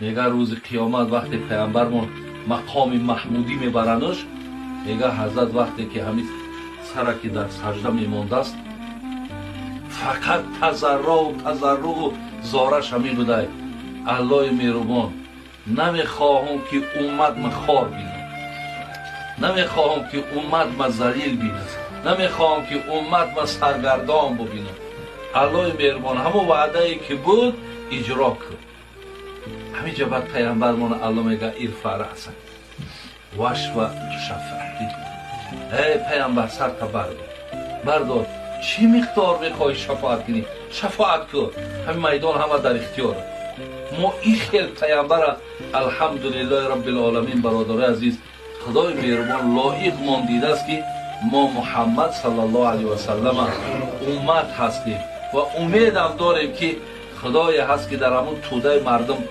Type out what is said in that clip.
Мега, рӯзи қиёмат вақте паямбармон мақоми маҳмудӣ мебарануш, мега, ҳазрат вақте ки ҳамин сара ки дар сажда мемондааст, фақат тазаррӯу тазаррӯу зораш ҳамин будай: «Аллои меҳрубон, намехоҳам, ки уммат ма хор бинад, намехоҳам, ки уммат ма залил бинад, намехоҳам, ки уммат ма саргардон бубинад. Аллои меҳрубон, ҳамон ваъдае ки буд, иҷро кун». Ҳаминҷа баъд паямбармон Алло мега: «Ирфа раъсак вашфа тушаффаъ». Эй паямбар, сарта бардор, бардор, чӣ миқдор мехоҳӣ шафоат кунӣ, шафоат кун, ҳамин майдон ҳама дар ихтиёр. Мо ин хел паямбара, алҳамдулиллоҳи роббил оламин. Бародарои азиз, Худои меҳрубон лоиқ мон дидааст, ки мо Муҳаммад саллаллоҳу алайҳи васаллама уммат ҳастем ва умедам дорем, ки Худое ҳаст, ки дар ҳамун тӯдаи мардум.